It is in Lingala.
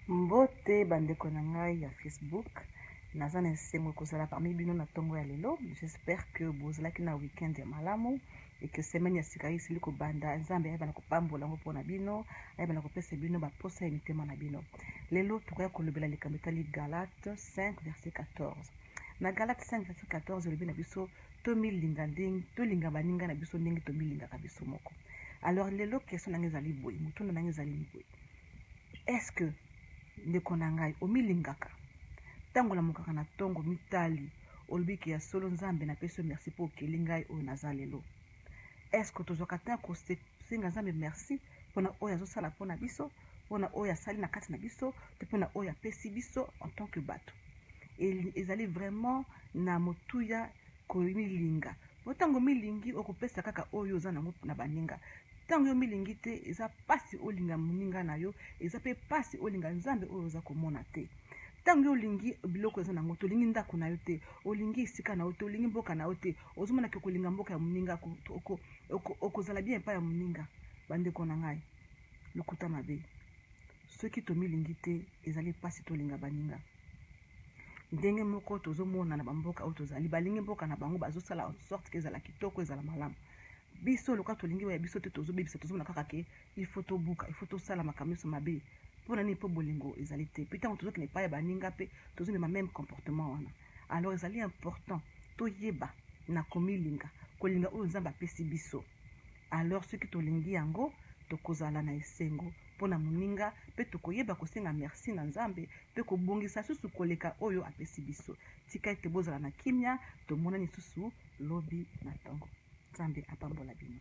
Mbote ba ndeko na ngai ya Facebook, naza na esengo kozala parmi bino na tongo ya lelo. J'espère que bozalaki na week-end ya malamu et que semaine ya sika esili kobanda. Nzambe ayeba na kopambola yango mpona bino, ayeba na kopesa bino baposa ya mitema na bino. Lelo tokoya kolobela likambo etali Galate 5 verset 14. Na Galate 5 verset 14 elobi na biso tomilinga ndenge tolinga baninga na biso ndenge tomilingaka biso moko. Alors lelo question na ngai ezali boye, motuna na ngai ezali boye. Est-ce que ndeko na ngai omilingaka? Ntango olamukaka na ntongo omitali, olobi ke ya solo Nzambe napesi yo merci mpo okeli ngai oyo naza lelo. Est-ce que tozwaka temps kosenga Nzambe merci mpona oyo azosala mpona biso, mpona oyo asali na kati na biso, to mpona oyo apesi biso en tant que bato? Ezali vraiment na motuya komilinga. Po ntango omilingi okopesa kaka oyo oza nango na baninga. Ntango yo omilingi te, eza pasi olinga moninga na yo, eza pe pasi olinga Nzambe oyo oza komona te. Ntango yo olingi biloko eza nango te, olingi ndako na yo te, olingi esika na yo te, olingi mboka na yo te, ozomona ke kolinga mboka ya moninga, okozala bien epai ya moninga. Bandeko na ngai, lokuta mabe. Soki tomilingi te, ezali pasi tolinga baninga. Ndenge moko tozomona na bamboka oyo tozali, balingi mboka na bango, bazosala en sorte ke ezala kitoko, ezala malamu. Biso lokola tolingi oyo ya biso te, tozobebisa, tozomona kaka ke il faut tobuka, il faut tosala makambo nyonso mabe. Mpo na nini? Mpo bolingo ezali te. Mpe ntango tozokende epai ya baninga mpe tozomema meme comportement wana. Alors ezali important toyeba na komilinga, kolinga oyo Nzambe apesi biso. Alors soki tolingi yango, tokozala na esengo mpo na moninga mpe tokoyeba kosenga merci na Nzambe mpe kobongisa susu koleka oyo apesi biso. Tika ete bozala na kimia, tomonani susu lobi na ntongo. Nzambe apambola bino.